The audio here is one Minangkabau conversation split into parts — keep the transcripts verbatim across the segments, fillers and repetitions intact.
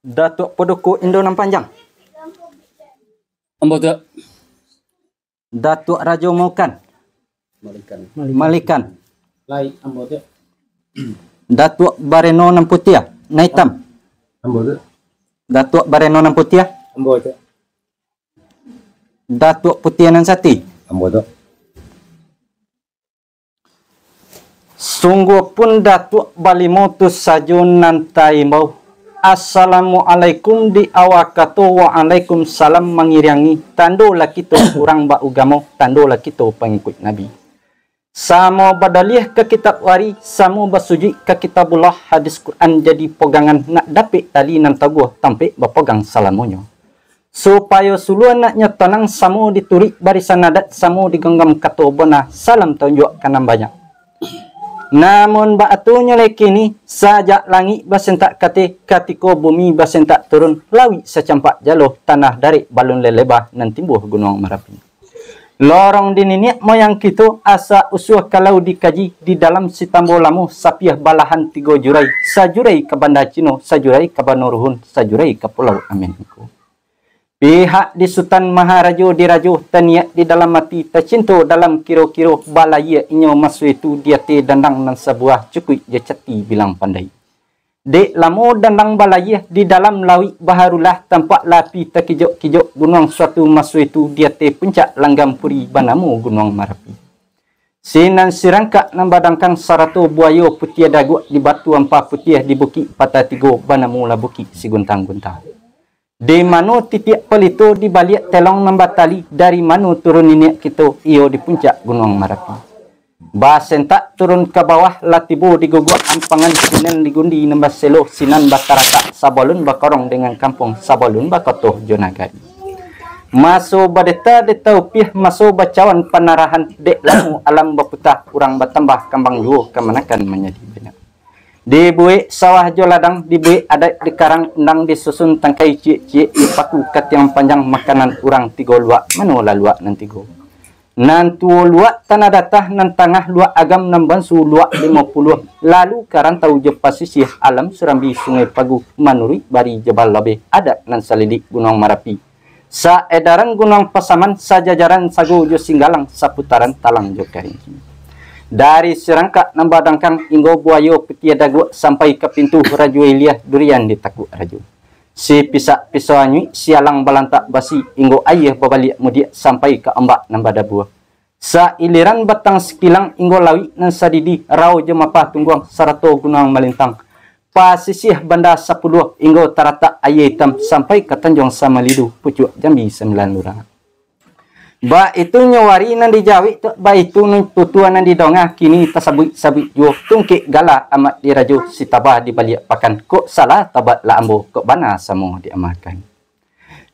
Datuak Paduko Indo Nan Panjang. Ambo tu. Datuak Rajo Maukan. Malikan. Malikan. Lai, ambo tu. Datuak Bareno Nan Putiah, Nan Itam. Ambo tu. Datuak Bareno Nan Putiah. Ambo tu. Datuak Putiah Nan Sati. Ambo tu. Sungguah pun Datuak Balimo tu sajo nan taimbau. Assalamualaikum di awa kato, waalaikumsalam mangiriangi. Tando lah kito urang baugamo, tando lah kito pangikuik Nabi. Samo badaliah ka Kitab Wari, samo basujuik ka Kitabullah, hadis Quran jadi pogangan, nak dapek tali nan taguah, tampek bapogang salamonyo. Supayo suluah naknyo tanang, samo dituruik barisan adat, samo diganggam kato bona, salam taunjuak ka nan banyak. Namun baatunyo lai kini, sajak langik basentak kateh, katiko bumi basentak turun, lauik sacampak jalo, tanah darek balun leleba, nan timbuah Gunuang Marapi. Lorong di niniak moyang kito, asa usua kalau dikaji, di dalam Sitambo Lamo, sapiah balahan tigo jurai, sajurai ka Banda Cino, sajurai ka Banua Ruhun, sajurai ka Pulau Amin ko. Pihak di Sutan Maharajo dirajo, taniat di dalam ati, tacinto dalam kiro-kiro, balayia inyo maso itu di ateh dandang nan sabuah, cukuik jo cati bilang pandai. Dek lamo dandang balayia di dalam lauik baharulah, tampak lah api takijok-kijok gunuang, suatu maso itu di ateh puncak langgam puri banamo Gunuang Marapi. Sinan sirangkak nan badangkang sarato buayo putiah daguak di batu ampa putiah di bukik patah tigo banamo lah Bukik Siguntang-guntang. Di mano titiak palito di baliak telong nan batali, dari mano turun niniak kito, iyo di puncak Gunuang Marapi. Basentak turun ka bawah, lah tibo di guguak ampangan, sinan di gundi nan baselo, sinan bataratak sabalun bakorong dengan kampuang, sabalun bakoto jo nagari. Maso badeta-deta upiah, maso bacawan panarahan, dek lamo alam baputa, urang batambah kambang juo, kamanakan manjadi banyak. Dibuek sawah jo ladang, dibuek adaik di karang, undang disusun tangkai ciek-ciek, dipaku katiang panjang, makanan urang tigo luak, manolah luak nan tigo. Nan tuo luak Tanah Datah, nan tangah luak Agam, nan bansu luak Limo Puluah, lalu ka rantau jo pasisiah, alam Surambi, Sungai Pagu, manuruik Bari, Jabal Labeh, adat nan salilik Gunuang Marapi. Saedaran Gunuang Pasaman, sajajaran Sago jo Singgalang, saputaran Talang jo Karinggi. Dari sirangkak nan badangkang, inggo buayo putiah daguak, sampai ka pintu Rajo Iliah, durian ditakuk rajo. Sipisak pisau anyuik, sialang balantak basi, inggo ayie babaliak mudiak, sampai ka ombak nan badabua. Sailiran Batang Sikilang, inggo lauik nan sadidi, Rao jo Mapa Tungguang, sarato Gunuang Malintang. Pasisiah Banda Sapuluah, inggo taratak Ayie Itam, sampai ka Tanjuang Samalidu, pucuak Jambi Sambilan Lurah. Baitu nyo wari nan dijawek tu, baitu nyo tutua nan didonga, kini tasabuik-sabuik juo, tungkek gala amak dirajo, sitabah di baliak pakan, kok salah tabat lah ambo, kok bana samo diamalkan.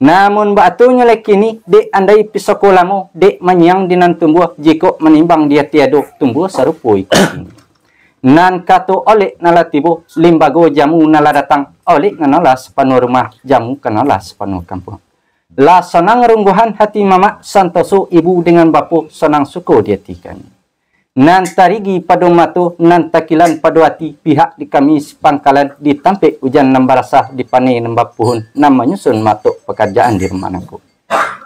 Namun baatunyo lai kini, dek andai pisoko lamo, dek manyiang di nan tumbuah, jikok manimbang di ati ado, tumbuah sarupo iko kini. Nan kato olek nan lah tibo, limbago jamu nan lah datang, olek nan lah sapanuah rumah, jamu ka nan lah sapanuah kampuang. Lah sonang rungguhan hati mamak, santoso ibu dengan bapo, sonang suko di ati kami. Nan tarigi pado mato, nan takilan pado ati, pihak di kami sapangkalan, di tampek ujan nan barasah, di paneh nan bapuhun, nan manyusun matok pakarajaan di rumah nangko.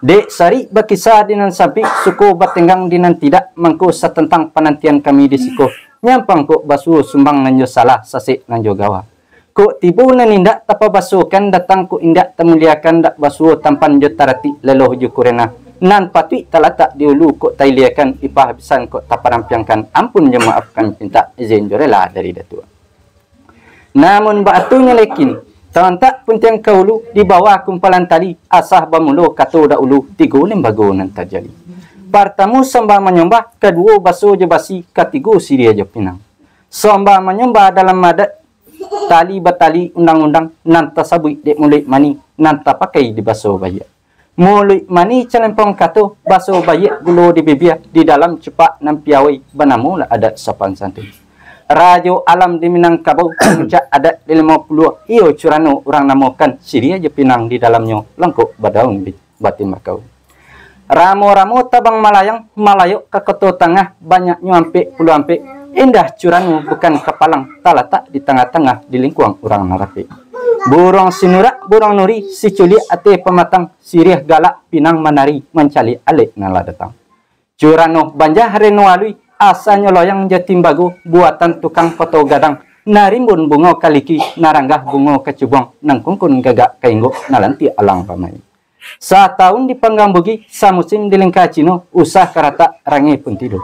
Dek sarik bakisa di nan sampik, suko batenggang di nan tidak, mangko satantang panantian kami di siko, nyampang kok basuo sumbang nan jo salah, sasek nan jo gawa. Kok tibo nan indak tapabasokan, datang kok indak tamuliakan, dak basuo tampan jo taratik, leloh jo kurena. Nan patuik talatak di ulu kok tailiakan, ipah bisan kok taparampiangkan, ampun jo maafkan pintak, izin jo rela dari Datuak. Namun baatunyo lai kini, taantak puntiang ka ulu, di bawah kumpalan tali, asah bamulo kato dahulu, tigo limbago nan tajadi. Partamo sambah manyombah, kaduo baso jo basi, katigo siriah jo pinang. Sambah manyombah dalam adat, tali batali undang-undang, nan tasabuik dek muluik manih, nan tapakai di baso baiak. Muluik manih calempong kato, baso baiak gulo di bibia, di dalam cupak nan piawai, banamo lah adat sopan santun. Rajo alam di Minangkabau, puncak adat di Limo Puluah, iyo curano urang namokan, siriah jo pinang di dalamnyo, longkok badaun di batimbakau. Ramo-ramo tabang malayang, malayok ka Koto Tangah, banyaknyo ampek puluah ampek, indah curano bukan kapalang, talatak di tangah-tangah, di lingkuang urang nan rapek. Buruang sinurak, buruang nuri, siculiak ateh pamatang, siriah galak pinang manari, mancaliak alek nan lah datang. Curano banjah reno alui, asanyo loyang jo timbago, buatan tukang Koto Gadang, nan rimbun bungo kaliki, nan ranggah bungo kacubuang, nan kungkun gagak kainggok, nan lantiak alang ramai. Satahun di Panggang Bugih, samusim di Lingka Cino, usah karatak rangeh pun tido.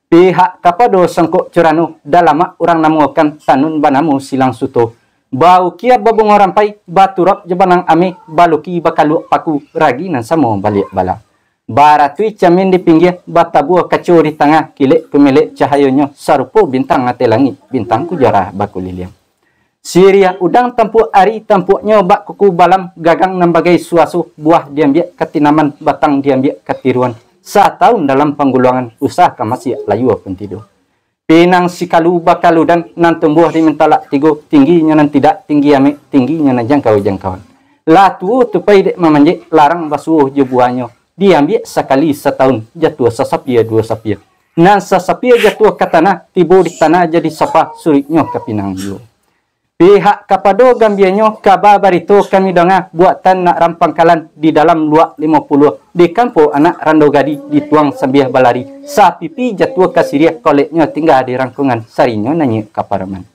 Pihak kapado songkok curano, dalamak urang namokan, tanun banamo silang suto. Baukia babungo rampai, baturap jo banang ameh, baluki bakaluak paku, ragi nan samo baliak bala. Baratui camin di pinggia, batabua kaco di tangah, kilek kumelek cahayonyo, sarupo bintang ateh langik, bintang kujara bakuliliang. Siriah udang tampuak ari, tampuaknyo bak kuku balam, gagang nan bagai suaso, buah diambiak ka tinaman, batang diambiak ka tiruan. Satahun dalam pangguluangan, usah ka masiak layua pun tido. Pinang sikalu bakaludan, nan tumbuah di mintalak tigo, tingginyo nan tidak tinggi amek, tingginyo nan jangkau-jangkauan. Lah tuo tupai dek mamanjek, larang basuo jo buahnyo, diambiak sakali satahun, jatuah sasapia duo sapia. Nan sasapia jatuah ka tanah, tibo di tanah jadi sapa, suruiknyo ka pinang juo. Pihak kapado gambianyo, kaba barito kami donga, buatan nak rampangkalan di dalam luak limo puluah, di kampo anak rando gadi, dituang sambiah balari, sapipi jatuah ka siriah, koleknyo tingga di rangkongan, sarinyo naiak ka paraman.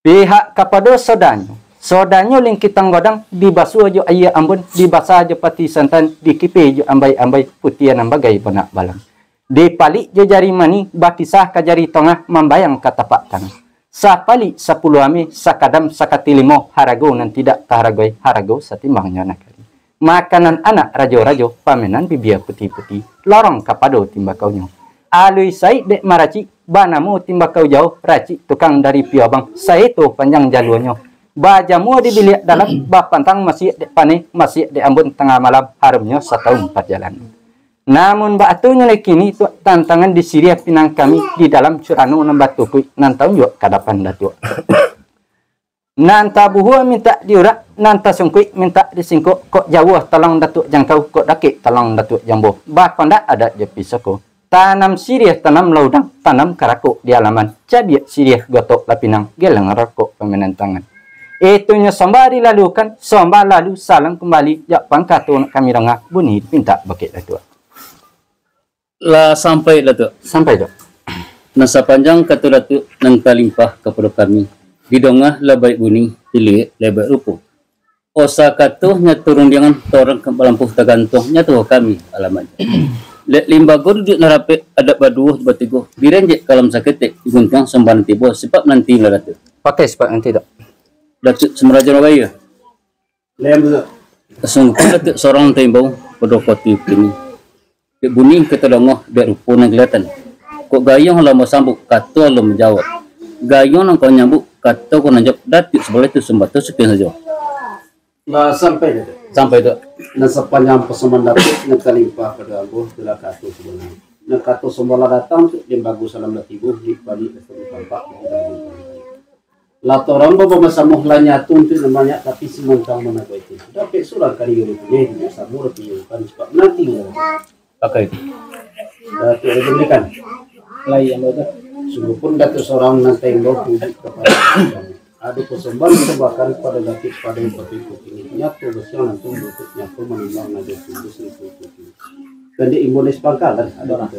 Pihak kapado sodanyo, sodanyo lingkitang godang, dibasuah jo aia ambun, dibasah jo pati santan, dikipeh jo ambai-ambai, putiah nan bagai banak balang. Dipalik jo jari manih, bakisah ka jari tongah, mambayang ka tapak tangan. Sapalik sapuluah ameh, sakadam sakati limo, harago nan tidak taharagoi, harago satimbangnyo nan kari. Makanan anak rajo-rajo, pamainan bibia putih-putih, lorong kapado timbakaunyo. Alui saik dek maracik, banamo timbakau jauah, racik tukang dari Piabang, saeto panjang jaluanyo. Bajamua di biliak dalam, bapantang masiak dek paneh, masiak dek ambun tangah malam, harumnyo satahun parjalanan. Namun baatunyo lai kini tu tantangan di siriah pinang kami di dalam curano nan batukuik nan taunjuak ka dapan Datuak. Nan tabuhua mintak diurak, nan tasungkuik mintak disingkok, kok jauah tolong Datuak jangkau, kok dakek tolong Datuak jambo, bakondak adat jo pisoko. Tanam siriah, tanam laudang, tanam karakok di alaman, cabiak siriah gotok lapinang, geleng rokok pamainan tangan. Itunyo sombah dilalukan, sombah lalu salam kumbali, jak pangka tu nak kami donga, bunyi dipintak bakeh Datuak. Lah sampai, Datuak? Sampai, Datuak. Nan sapanjang kato Datuak nan talimpah kapado kami, didonga lah baik bunyi, diliek lah baik rupo. Osa kato nyato rundiangan, torang ka balampuah tagantuang, nyato kami alamat. Lek limbago duduak nan rapek, adat baduo batigo, direnjek kalam saketek, diguntiang sambahan tibo, sipak mananti lah Datuak. Pakai sipak nanti, Datuak. Datuak Samarajo Nabaya. Lem tu. Sungguahpun Datuak sorang taimbau pado kota kini. Dek bunyi ka tadanga, dek rupo nan kalihatan. Kok gayuang lah basambuik, kato lah manjawab. Gayuang nan ka manyambuik, kato ka manyawab, Datuak sabaleh tu sumbato sakian sajo. Lah sampai, Datuak? Sampai, Datuak. Nan sapanjang pasambahan Datuak nan talimpah pado ambo, itulah kato sabananyo. Nan kato sombah lah datang tu, limbago salam lah tibo, di baliak Datuak tampak. Lah torang bamasamuah lah nyato untuak nan banyak, tapi simantang manakuik itu. Dapek surang kari yo punyo, samo lah piyo kan, sabab nanti lah. Pakai. Datuak Rajo Balikan. Lai ambo tu. Sungguahpun Datuak sorang nan taimbau puji kapado Tuhan. Ado pasambahan disambahakan kapado Datuak pado wakatu iko kini. Nyato basiang nan tumbuah tu, nyato manimbang nan tumbuah tu. Dan di imbau dari sapangkalan, ado. Barang.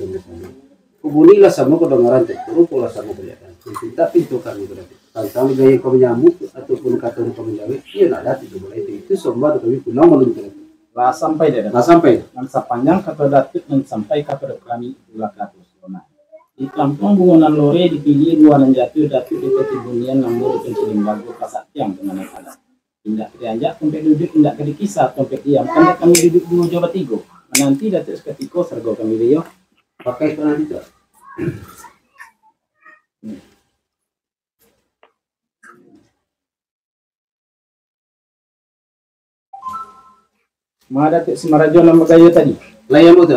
Kok bunyi lah samo kadangaran tu, rupo lah samo kalihatan. Pintak pintu kami ka Datuak. Tantang gaya kau manyambuik, ataupun kato kau manjawab, iyo nak Datuak tu boleh itu. Itu sombah tu kami pulang malum ka Datuak. Lah sampai dah, Datuak? Lah sampai. Nan sapanjang kato Datuak nan sampai kapado kami, itulah kato sabananyo. Di kampuang bungo nan lore, di piliah buah nan jatuah, Datuak di katimbunian, ambo di kunci limbago, pasaktiang ka nan adat. Indak ka dianjak tompek duduak, indak ka dikisa tompek diam, kan dek kami duduak duo jo batigo, mananti Datuak sakutiko, sarago kami baliau. Pakai pananti tu. Ma Datuak Samarajo nan bagayo tadi. Lai ambo tu.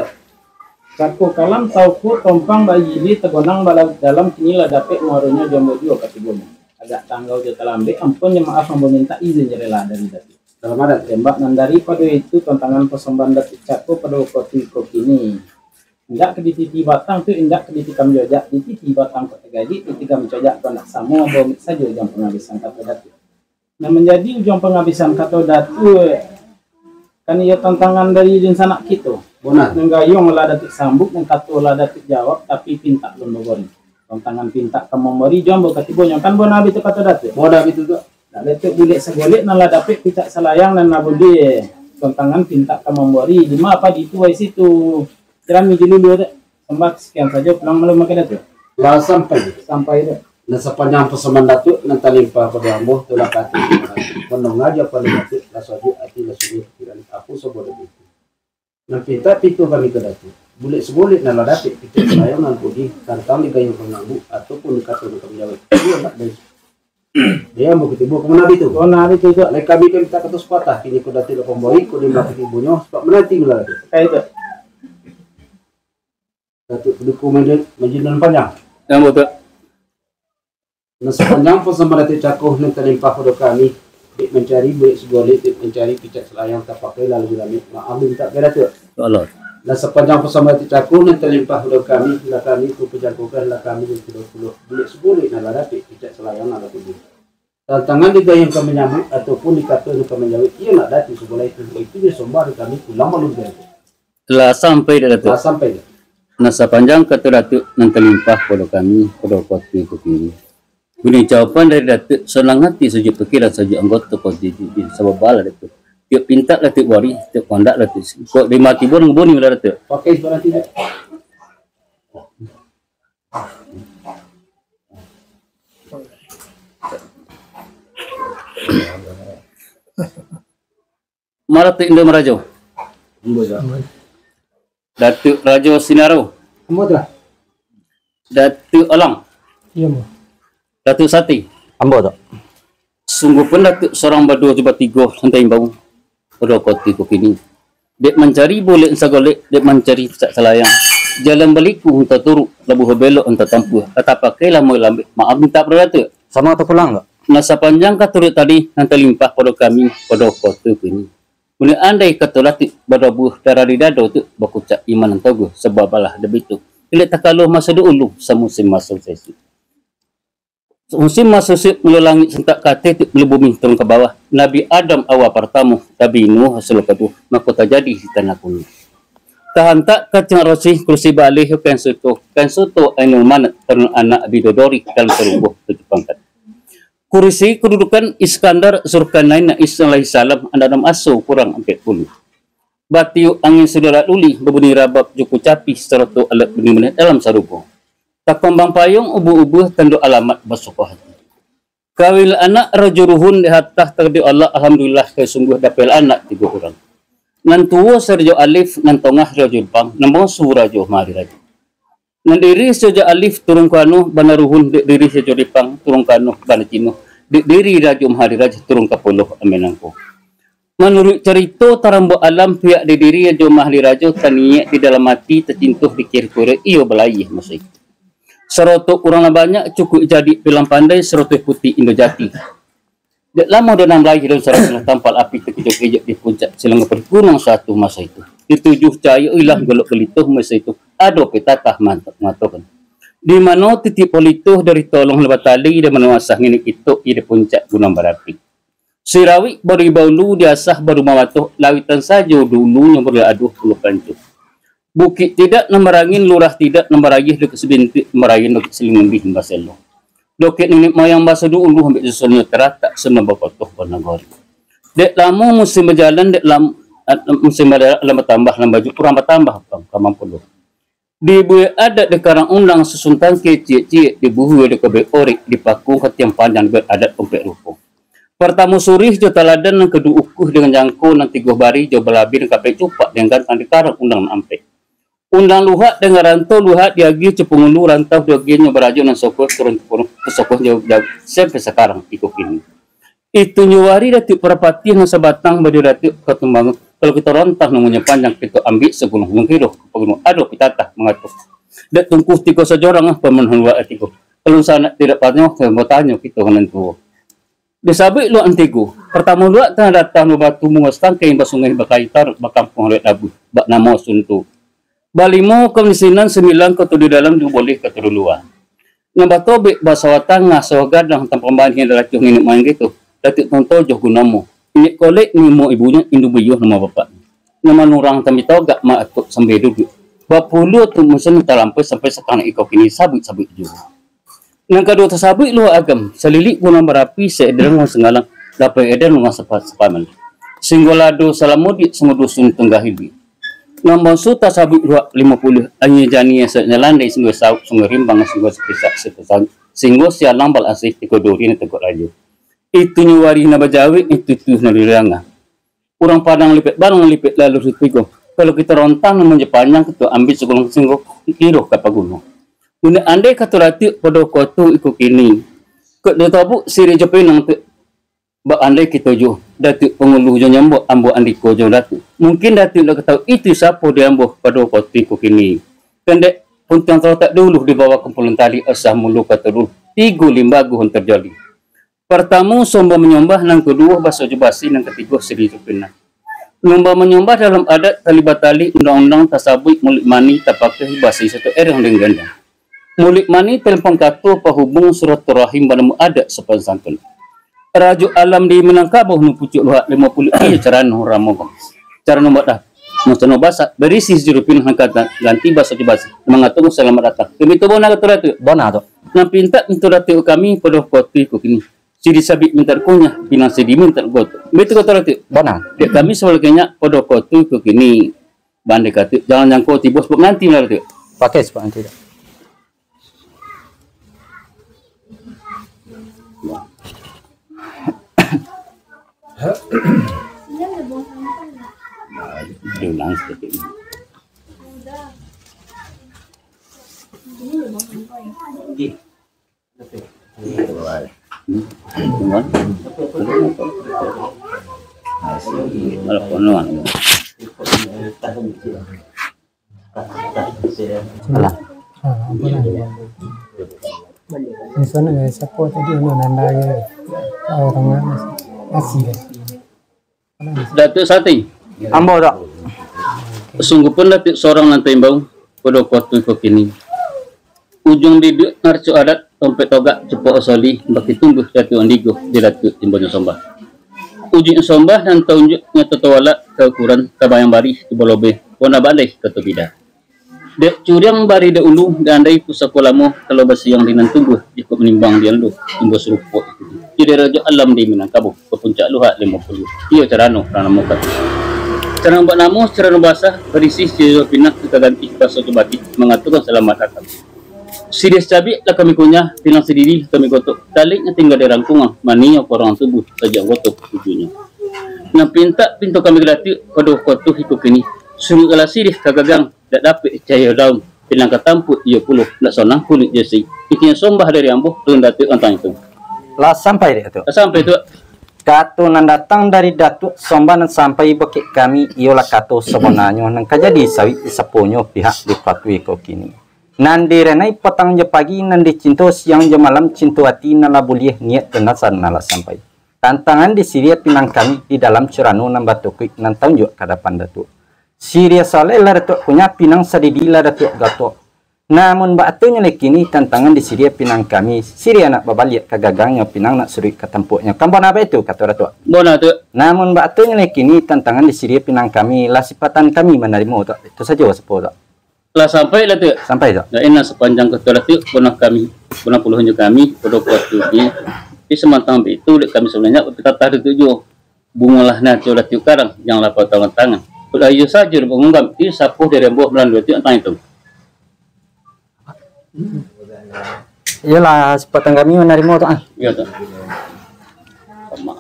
Cako kalam taukur tompang bagilir tagonang bala-, dalam kini lah dapek muaronyo jo ambo juo katibonyo. Agak tanggau jo talambek, ampun jo maaf ambo mintak izin jo rela dari Datuak. Dalam adat. Tembak nan daripado itu tantangan pasambahan Datuak Cako pado wakatu iko kini. Indak ka dititi batang tu, indak ka ditikam jojak, dititi batang kok tagajik, ditikam jojak kok ndak samo, ambo ambiak sajo jan pangabisan kato Datuak. Nan manjadi ujuang pangabisan kato Datuak, kan iyo tantangan dari dunsanak kito. Bona. Nan gayuang lah Datuak sambuik, nan kato lah Datuak jawab, tapi pintak lun babari. Tantangan pintak ka mambari, jo ambo ka tibonyo, kan bona baitu kato Datuak? Bona baitu tu. Nak Datuak bulek sagolek, nan lah dapek picak salayang, nan lah buliah tantangan pintak ka mambari, di ma padi tu, wai situ. Kirami dulu, Datuak. Sambah sakian sajo, pulang malu makan Datuak. Lah sampai. Sampai, Datuak. Nan sapanjang pasaman Datuak nan talimpah pado ambo, tu lah katuju mandonga jo pado Datuak, lah sajuak ati, lah suluah pikiran, apo sabo Datuak. Nan pintak pintu kami ka Datuak. Bulek sagolek nan lah dapek, picak salayang nan pudi, tantang digayuang ka mangambuak, ataupun dikato nan ka manjawek. Iyo nak dari, dari ambo ka tibo ka manabi tu. Oh, nah, itu, itu. Lai kami ka mintak kato sapatah, kini ko Datuak lah pambari, ko di ma ka tibonyo, sabab mananti malah Datuak. Kayak itu. Datuak Paduko Maji-, Majindan Panjang. Yang betul. Nan sapanjang pasaman Datuak cako nan talimpah pado kami, dek mancari bulek sagolek, dek mancari picak salayang tapakai lalu jalanik, maaf mintak ka Datuak. Ya Allah. Nan sapanjang pasaman Datuak cako nan talimpah pado kami, lah kami tu pajangkokan, lah kami tu pulo-pulo, bulek sagolek nan lah dapek, picak salayang nan lah tubuh. Tantangan digayuang ka manyambuik, ataupun dikato nan ka manjawek, iyo nak Datuak sabalai tu, itu jo sombah di kami pulang malu Datuak. Lah sampai dek Datuak? Lah sampai dek. Nah, sapanjang kato Datuak nan talimpah pado kami, pado wakatu ko kini. Bunyi jawaban dari Datuak, sanang ati sajo pikiran, sajo anggoto ko jadi, jadi sabab bala Datuak. Tiok pintak Datuak bari, tiok pandak Datuak. Kok di ma tibo nan bunyi lah Datuak? Pakai suara tidak? Malah tu Indo Marajo. Ambo je. Datuak Rajo Sinaro. Ambo tu lah. Datuak Alang. Iyo, ambo. Datuak Sati. Ambo tu. Sungguah pun Datuak sorang baduo jo batigo, santai imbau. Pado wakatu ko kini. Dek mancari bulek sagolek, dek mancari picak salayang. Jalan baliku antah turuk, labuah belok antah tampuah. Kata pakai lamo lambek, maaf mintak pado Datuak. Samo tu pulang tu. Nah, sapanjang kato Datuak tadi, nan talimpah pado kami, pado wakatu ko kini. Buliah andai kato Datuak badabuah darah di dado tu, bakucak iman nan toguah, sabab alah dek baitu. Ilek takalo maso dahulu, samusim maso sasuik. Samusim maso sasuik, mulo langik santak ka ateh tu, mulo bumi turun ka bawah. Nabi Adam awa partamo, Nabi Nuh asulo kaduo, mako tajadi di tanah bumi. Tahantak ka cangak rosih, kurusi baalih kain suto, kain suto aia manak, tarun anak bidodari, dalam sarugo tujuah pangkat. Kurisi kadudukan Iskandar Zulkarnain, Isa alaihissalam, anak Adam aso kurang ampek puluah. Batiuak angin sudarak luli, babunyi rabab jo kucapi, sarato alat bunyi-bunyi dalam sarugo. Takambang payuang ubuah-ubuah, tando alamat basokoh hati. Kawin anak Rajo Ruhun dek hatah takdir Allah, alhamdulillah, ka sungguah dapek anak tigo urang. Nan tuo si Rajo Alif, nan tongah Rajo Dipang, nan bungsu Rajo Maharajo. Nan diri si Rajo Alif turun ka anuah bana Ruhun, dek diri si Rajo Dipang turun ka anuah bana Cino, dek diri Rajo Maharajo turun ka Pulau Ameh nangko. Manuruik carito tarambo alam, pihak di diri Rajo Maharajo taniek di dalam ati, tacinto di kiri kurek, iyo balayia maso itu. Sarotok urang lah banyak, cukuik jadi pilang pandai, sarotok putiah Indo Jati. Dek lamo di nan balayi daun sarak, lah tampal api takijok-kijok di puncak Silangga Padi Gunuang Satu maso itu. Di tujuah cahayo ilang golok gulito maso itu, ado pitatah mantap mangatokan. Di mano titik polito dari tolong lah batali, di mano asah nini kitok, iyo di puncak gunuang barapi. Sirawik baru baulu, di asah baru mamatuah, lawitan sajo dulunyo baru aduah pulo pancuah. Bukik tidak nan barangin, lurah tidak nan barayeh, dokek sabintik nan barayeh, dokek salingumbih nan baselo. Dokek niniak moyang baso dulu, ambek susunnyo taratak, sudah bakotoh banagori. Dek lamo musim bajalan, dek lam-, musim badarat, lah batambah, lah baju urang batambah, pang, kamampuan. Dibuek adat di karang undang, susun tangke ciek-ciek, dibuhua di kobek orik, dipaku katiang panjang, dibuek adat umpek rupo. Partamo surih jo taladan, nan kaduo ukuah dengan jangko, nan tigo bari jo balabin, nan kaampak cupak dengan gantang di karang undang nan ampek. Undang luhak dengan rantau luhak diagiah, cupu ngulu rantau diagiahnyo barajo nan sokoh turun turun, sokoh jauah-jauah, sampai sakarang iko kini. Itunyo wari Datuak Parapatiah nan sabatang, baju Datuak Katumbangan. Kalau kito rantang namonyo panjang, kito ambiak sagulung, mangkiruah ka pagunuang, ado pitatah mangato. Dak tungku tigo sajorang, ah, pamanuhan luak tigo. Kalau sanak tidak panyo, batanyo kito ka nan tuo. Disabuik luak nan tigo. Partamo luak tanah datang, babatu, bungo satangkai, basungai, bakayu taruk, bakampuang luak dabuih, bak namo Suntu. Balimo ka di sinan, sambilan ka tu di dalam, duo boleh ka tu di lua. Nan batobek basawah tangah, sawah gadang, tampang banih, nan dalacuah niniak moyang kito. Datuak Tonto jo Gunomo. Indik Kolek namo ibunyo, Indu Buyuah namo bapaknyo. Nan manurang kami togak ma atok sampai duduak. Bapuluah tu musim talampau sampai sakana iko kini sabuik-sabuik juo. Nan kaduo tasabuik luak agam, salilik gunuang barapi, saedan luang sanggalang, dapai edan luang sapa-, sapaman. Singgo lado salamo di singgo dusun tunggah hiduik. Nan banso tasabuik luak limo puluah, anyia janiah sanak landai, singgo sauik, singgo rimbang, singgo sapisak, singgo sa-, singgo sialang balasih, iko duri nan tagok rajo. Itunyo warih nan bajawek, itu tu nan diriangah. Urang Padang lipek balang, lipek lalu sutigo. Kalau kito rontang nan manjadi panjang, kito ambiak sagolong singgo, kiro ka paguno. Bunek andai kato Datuak pado koto iko kini. Kok ditabuak sirih jo pinang tu, bak andai kito jo, Datuak Pangulu jo nyombok, ambo andiko jo Datuak. Mungkin Datuak ndak katau itu sapo di ambo pado koto iko kini. Kan dek puntiang talotak dulu di bawah kumpulan tali, asah mulu kato dulu, tigo limbago nan tajadi. Partamo, sombah manyombah, nan kaduo, baso jo basi, nan katigo, sirih jo pinang. Nyombah manyombah dalam adat, tali batali, undang-undang tasabuik, muluik manih tapakai, basi sato erang dek gandang. Muluik manih talempang kato, pahubung silaturahim, banamo adat sopan santun. Rajo Alam di Minangkabau, nu pucuak luhak limo puluah, iyo carano ramo. Carano badah, macam no basak, barisi sirih pinang, nan ka ganti baso jo basi, mangatokan salamat datang. Kami tu bona kato Datuak. Bona tu. Nan pintak mintak Datuak kami pado koto iko kini. Sirih sabuik mintak kunyah, pinang sirih mintak goto. Baitu kato Datuak. Bona. Dek kami sabaleh kanyak pado koto iko kini. Bandai Datuak, jangan jangko tibo sabab mananti lah Datuak. Pakai sabab mananti tu. Diulang sedikit. Alah. Ah, ampun lah. Di sana, eh, siapa tadi, anu, nanda je. Ah, orang mana? Nasi deh. Datuak Sati. Ambo tu. Sungguahpun Datuak surang nan taimbau, pado koto iko kini. Ujuang diduak naraco adat, tompek togak cupak osoli, baki tumbuah Datuak Andigo, di Datuak timbonyo sombah. Ujuang sombah nan taunjuak nyato tawalak, ka ukuran, tabayang barih, tibo lobeh, bona bandai, kato bida. Dek curiang bari dahulu, dek andai pusako lamo, kalau basiang di nan tumbuah, jikok manimbang di ando, tumbuah sarupo ikuti. Jadi Rajo Alam di Minangkabau, bapuncak luhak limo puluah. Iyo carano, urang namokan. Carano bak namo, carano basah, barisi sirih pinang, ka ganti baso jo basi, mangatokan salamat datang. Sirih sabuik lah kami kunyah, pinang sirih lah kami gotok, taliknyo tingga di rangkuang, manih korong tubuah, sajak gotok ujunyo. Nan pintak pinto kami ka Datuak, pado koto iko kini, suruik alah sirih ka gagang, dak dapek cahayo daun, pinang ka tampuak iyo pulo, dak sonang kulik jesi. Ikian sombah dari ambo, ulun Datuak tantang itu. Lah sampai, Datuak? Lah sampai, Tuak. Kato nan datang dari Datuak, sombah nan sampai bakeh kami, iyolah kato sabananyo nan ka jadi sawik disaponyo pihak di koto iko kini. Nan direnai patang jo pagi, nan dicinto siang jo malam, cinto ati nan lah buliah, niaik jo nazar nan lah sampai. Tantangan di siriah pinang kami di dalam carano nan batukuik nan taunjuak ka dapan Datuak. Siriah salai lah Datuak kunyah, pinang sadidi lah Datuak gotok. Namun baatonyo lai kini tantangan di siriah pinang kami, siriah nak babaliak ka gagangnyo, pinang nak suruik ka tampuaknyo. Kan bona baitu kato Datuak? Bona, Tuak. Namun baatonyo lai kini tantangan di siriah pinang kami, lah sipatan kami manarimo, Tuak. Itu sajo sapo, Tuak. Lah sampai lah tu. Sampai tu. Dak inang sapanjang kato lah tu, punah kami, punah puluhan jo kami, pado wakatu di, di samantang itu, dek kami sabananyo, tapi tatah di tujuah. Bungolah nan tu lah tu karang, janganlah patang tangan. Lah iyo sajo lah bangunggam, iyo sapo dari ambo bulan dua tu tantang itu. Iyolah, sipatan kami manarimo tu, ah. Iyo tu. Sama.